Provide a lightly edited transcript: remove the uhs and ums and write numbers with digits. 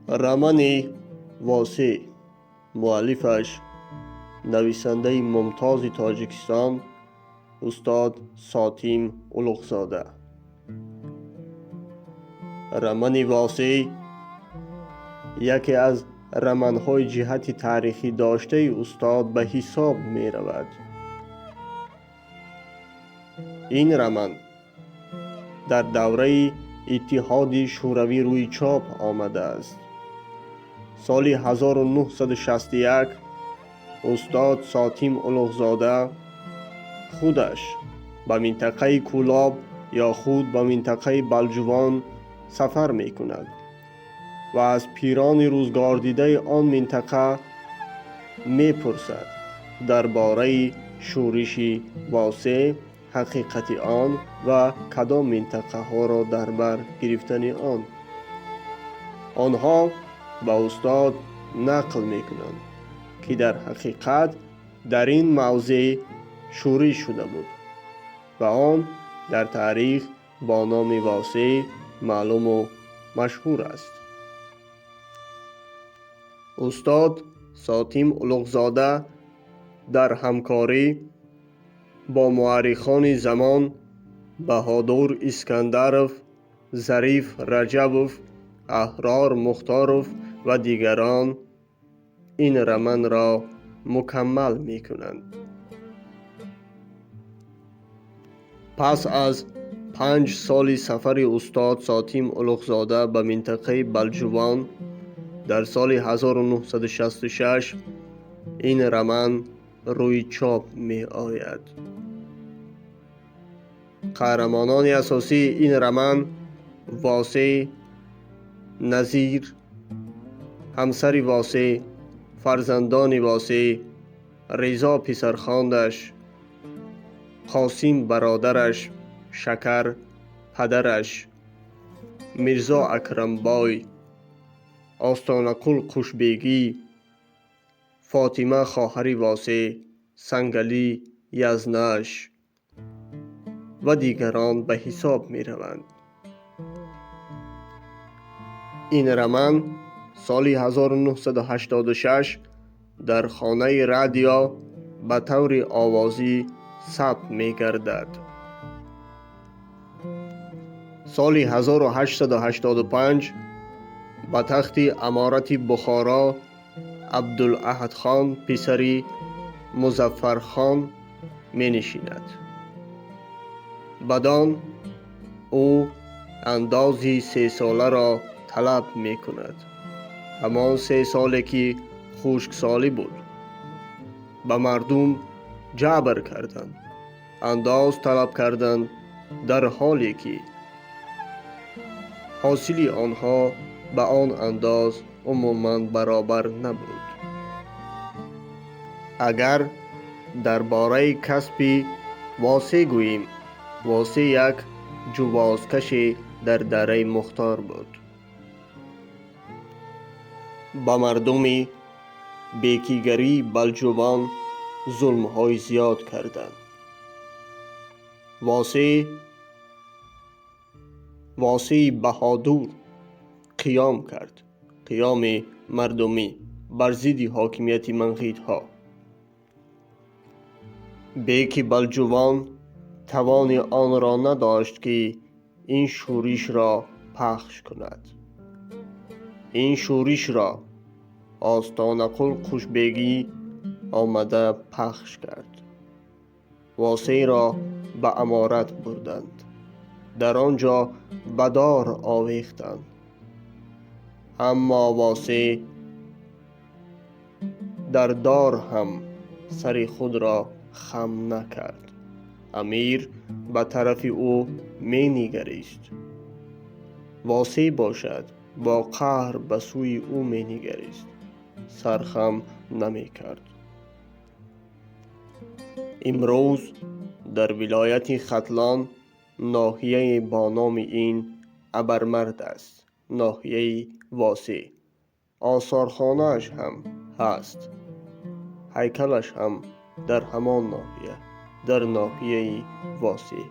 Романи Восеъ, муаллифаш нависандаи мумтози Тоҷикистон устод Сотим Улуғзода. Романи Восеъ яке аз романҳои ҷиҳати таърихӣ доштаи устод ба ҳисоб меравад. Ин роман дар давраи Иттиҳоди Шӯравӣ рӯи чоп омадааст. Соли 1961 устод Сотим Улуғзода худаш ба минтақаи Кӯлоб ё худ ба минтақаи Балҷувон сафар мекунад ва аз пирони рӯзгордидаи он минтақа мепурсад дар бораи шӯриши Восеъ, ҳақиқати он ва кадом минтақаҳоро дар бар гирифтани он. Онҳо ба устод нақл мекунанд, ки дар ҳақиқат дар ин мавзеъ шӯриш шуда буд ва он дар таърих бо номи Восеъ маълуму машҳур аст. Устод Сотим Улуғзода дар ҳамкорӣ бо муаррихони замон Баҳодур Искандаров, Зариф Раҷабов, Аҳрор Мухторов ва дигарон ин романро мукаммал мекунанд. Пас аз 5 соли сафари устод Сотим Улуғзода ба минтақаи Балҷувон дар соли 1966 ин роман рӯи чоп меояд. Қаҳрамонони асосии ин роман Восеъ, Назир, ҳамсари Восеъ, фарзандони Восеъ, Ризо писархондаш, Қосим бародараш, Шакар падараш, Мирзо Акрамбой, Остонақул Қушбегӣ, Фотима хоҳари Восеъ, Сангалӣ язнаш ва дигарон ба ҳисоб мераванд. Ин роман соли 1986 дар хонаи радио ба таври овозӣ сабт мегардад. Соли 1885 ба тахти аморати Бухоро Абдулаҳадхон писари Музаффархон менишинад. Бадон ӯ андози 3 соларо талаб мекунад. Ҳамон 3 соле ки хушксолӣ буд. Ба мардум ҷабр карданд, андоз талаб карданд, дар ҳоле ки ҳосили онҳо ба он андоз умуман баробар набуд. Агар дар бораи касби Восеъ гӯем, Восеъ як ҷувозкаше дар дараи Мухтор буд. Ба мардуми бекигарии Балҷувон зулмҳои зиёд карданд. Восеи баҳодур қиём кард, қиёми мардумӣ бар зидди ҳокимияти манғитҳо. Беки Балҷувон тавони онро надошт, ки ин шӯришро пахш кунад. Ин шӯришро Остонақул Қушбегӣ омада пахш кард. Восеъро ба аморат бурданд, дар он ҷо ба дор овехтанд. Аммо Восеъ дар дор ҳам сари худро хам накард. Амир ба тарафи ӯ менигарист, Восеъ бошад бо қаҳр ба сӯи ӯ менигарист, сархам намекард. Имрӯз дар вилояти Хатлон ноҳияе бо номи ин абармард аст, ноҳияи Восеъ. Осорхонааш ҳам ҳаст, ҳайкалаш ҳам дар ҳамон ноҳия, дар ноҳияи Восеъ.